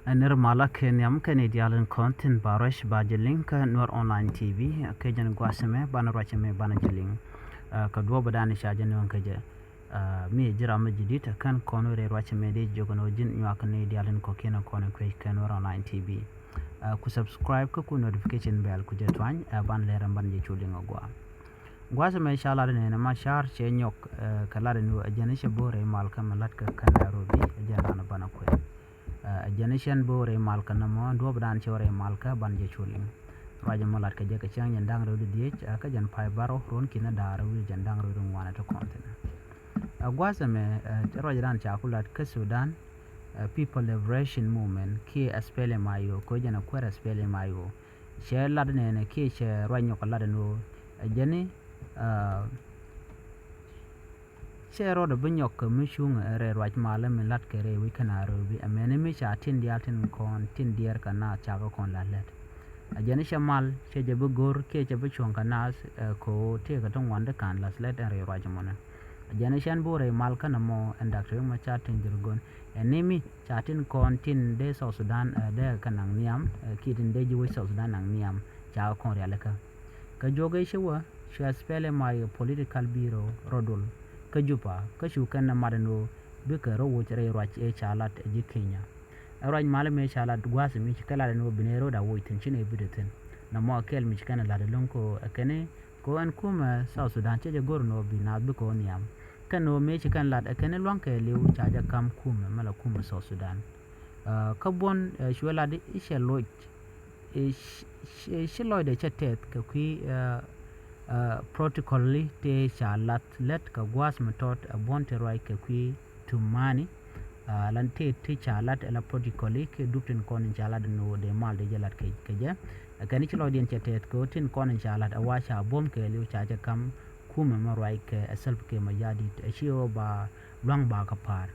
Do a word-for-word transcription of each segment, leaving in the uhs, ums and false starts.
Ɛ nir malä kɛ nhiam kɛnɛ diaal in kɔn thin ba ruac ba jɛ liŋ kä Nuer Online T V. Kɛ jɛn gua̱a̱th ɛmɛ banɛ ruac ɛmɛ banɛ jɛ liŋ. Ɛ, kɛ duɔ̱ɔ̱p ɛ dan ca jɛ nööŋ kɛ jɛ. Ɛ, mi ji̱ ram mi ji̱ di̱t ɛ kɛn kɔn wä rɛy ruac ɛmɛ dee jiök ɛn ɣöö ji̱n nyuak ni diaal in kɔ̱kiɛn ɛ kɔn ɛ kuec kɛ Nuer Online T V. Ɛ, ku subscribe kä ku notification bell ku jɛ tuany, ɛ, ban lɛr ɛn ban jɛ cu liŋ ɛ gua̱a̱. Gua̱a̱th ɛmɛ ca lat nɛn ɛ ma ca̱r cɛ nyɔk, ɛ, kɛ lat ɛn ɣöö ɛ jɛn cɛ bo̱o̱r ɛ mal kä mi lat kɛ kä Nairobi, ɛ jɛn ran ɛ banɛ kuɛn. Ɛ, ɛ jɛn cɛn bo̱o̱r ɛ mal kä nɔmɔ, duɔ̱ɔ̱p dan cɛ wä rɛ mal kä ban jɛ cu liŋ. Ruac ɛmɔ lat kɛ jɛ kɛ cäŋ jɛn da̱ŋ rɛw di dhiec, ɛ, kä jɛn pay bärɔw ruɔ̱n ki̱n da̱a̱r wi̱i̱ jɛn da̱ŋ rɛw di ŋuan ɛ ti kɔn thi̱n. Ɛ, gua̱a̱th ɛmɛ, ɛ, ruac dan ca ku lat kä Sudan, ɛ, People Liberation Movement, kiɛ S P L M I O, kɛ jɛn ɛ kuɛr S P L M I O. Cɛ lat nɛnɛ kiɛ cɛ ruac nyɔk lat ɛn ɣöö ɛ jɛn ni, ɛ, cɛ rɔɔdɛ bi nyɔk kɛ mi cuŋ ɛ rɛy ruac malä mi lat kɛ rɛy wec kä Nairobi. Ɛ mɛni mi ca tin diaal tin kɔn tin diɛɛr kɛ naath ca kɛ kɔn la̱th lät. Ɛ jɛn ni cɛ mal cɛ jɛ bi go̱r kiɛ cɛ bi cuɔ̱ŋ kɛ naath, ɛ, kɛ ɣöö tëëkɛ ti ŋuan di ka̱n la̱th lät ɛn rɛy ruac ɛmɔnɛ. Ɛ jɛn ni cɛn bo̱o̱r rɛy mal kä nɔmɔ ɛn Doctor Riek Machar Teny Dhurgon. Ɛ ni mi ca tin kɔn tin dee South Sudan, ɛ, dee kɛ naŋ nhiam, ɛ, kiɛ tin dee ji̱ wec South Sudan naŋ nhiam ca kɛ kɔn rialikä. Kä juɔk ëë ci wä, cuɛ S P L M I O political bureau rɔ dol kä Juba, kä cu kɛn ɛ mat ɛn ɣöö bikɛ rɔ woc rɛy ruac ëë ca lat ɛ ji̱ Kenya. Ɛ ruac mal mëë ca lat gua̱a̱th mi ci kɛ lat ɛn ɣöö bi nɛy rɔɔdɛ woc thi̱n, ci nɛy bi dee thi̱n. Nɔmɔ ɛ kɛl mi ci kɛn ɛ lat ɛlɔ̱ŋ kɛ ɣöö ɛ kɛn ɛ kɛ ɣöö ɛn kumɛ South Sudan cɛ jɛ go̱r ɛn ɣöö bi naath bikɛ ɣöö nhiam. Kɛn ɣöö mëë ci kɛn lat ɛ kɛn ɛ lua̱ŋ kɛɛliw ca jɛ ka̱m kumɛ mɛ la kumɛ South Sudan. Ɛ, kä buɔ̱n, ɛ, cuɛ lat i̱ cɛ loc, ɛ, ci, ci, ci lɔcdɛ cɛ tɛth kɛ kui̱, ɛ, ɛ, protocol-li tëë ca lath lät kɛ gua̱a̱th mi tɔt ɛ buɔ̱n ti ruac kɛ kui̱ tumani. Ɛ, lan tëë ti ca lat ɛ la protocol-li kiɛ dup tin kɔn in ca lat in ɣöö dee mal dee jɛ lat kɛ, kɛ jɛ. Ɛ kɛn ci lɔcdiɛn cɛ tɛth kɛ ɣöö tin kɔn in ca lat ɛ wa ca buɔ̱m kɛɛliw ca jɛ ka̱m kumɛ mɛ ruac kɛ ɛ Salva Kiir Mayardit ɛ ci ɣöö ba lua̱ŋ ba kɛ pa̱a̱r.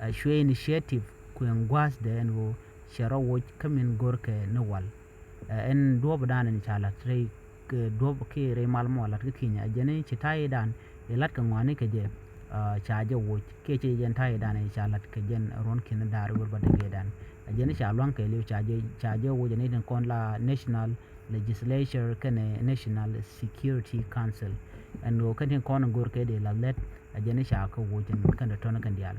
Ɛ, cuɛ initiative kuɛn gua̱a̱thdɛ ɛn ɣöö cɛ rɔ woc kä min görkɛ ni wal. Ɛ, ɛn duɔ̱ɔ̱pdan ɛn ca la̱t rɛy kɛ duɔ̱ɔ̱p kiɛ rɛy mal mɔ la̱t kä Kenya. Ɛ jɛn ci ta̱ydan ɛ la̱t kɛ ŋɔaani kɛ jɛ, ɛ, ca jɛ woc kiɛ cɛ jɛn ta̱ydan ɛ ca la̱t kɛ jɛn ruɔ̱n ki̱n da̱a̱r wër ba dee gɛɛdan. Ɛ jɛn ca lua̱ŋ kɛɛliw ca jɛ, ca jɛ woc ɛ ni tin kɔn la National Legislature kɛnɛ National Security Council. Ɛn ɣöö kɛn tin kɔn in görkɛ dee la̱t lät, ɛ jɛn ca kɛ woc ɛn kɛn dee tɔ̱n kɛn diaal.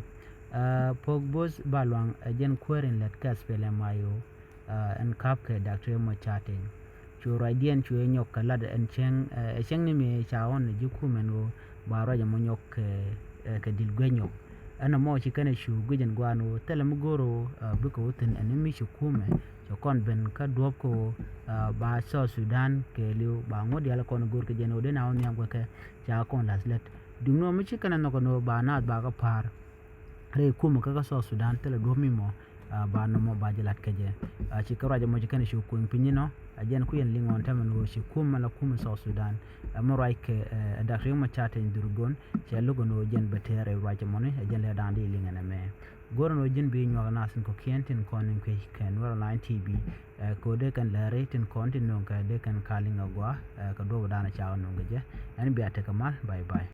Ɛ, Pok Both Baluaŋ ɛ jɛn kuäär in lät kɛ S P L M I O, ɛ, ɛn ka̱p kɛ Doctor Riek Machar Teny. Cu ruacdiɛn cu ɛ nyɔk kɛ lat ɛn cäŋ, ɛ, ɛ cäŋ ni mëë ca ɣɔn ɛ ji̱ kumɛ ɛn ɣöö ba ruac ɛmɔ nyɔk kɛ, ɛ, kɛ dil guic nyɔk. Ɛn ɛmɔ ci kɛn ɛ cu guic ɛn gua̱a̱n ɣöö thilɛ mi go̱r ɣöö, ɛ, bikɛ wä thi̱n ɛn mi ci kumɛ cɛ kɔn ben kä duɔ̱ɔ̱p kɛ ɣöö, ɛ, ba South Sudan kɛɛliw ba ŋuɔ̱t diaal kɔn go̱r kɛ jɛn ɣöö dee na wä nhiam guɛkɛ ca kɔn la̱th lät. Duŋni ɣöö mi ci kɛn ɛ nhɔk ɛn ɣöö ba naath ba kɛ pa̱a̱r rɛy kumɛ kä kä South Sudan thilɛ duɔ̱ɔ̱p mi mɔ, ɛ, ba nɔmɔ ba jɛ la̱t kɛ jɛ. Ɛ, ci kɛ ruac ɛmɔ ci kɛn ɛ cu kueŋ piny inɔ, ɛ jɛn kui̱ ɛn liŋ ɣɔn tɛmɛn ɣöö ci kumɛ la kumɛ South Sudan. Ɛ, mi ruac kɛ, ɛ, Doctor Riek Machar Teny Dhurgon cɛ lo̱k ɛn ɣöö jɛn bɛ tɛɛr rɛy ruac ɛmɔni, ɛ jɛn lɛ da̱a̱n di liŋ ɛn ɛmɛ. Go̱r ɛn ɣöö ji̱n bi nyuak naath in kɔ̱kiɛn tin kɔn in kuec kɛ Nuɛr Online T V, ɛ, kɛ ɣöö dee kɛn lääri tin kɔn tin nööŋ kɛ dee kɛn ka liŋ agua, ɛ, kɛ duɔ̱ɔ̱pdan ca kɛ nööŋ kɛ jɛ. Ɛn bia tekɛ mal, bye bye.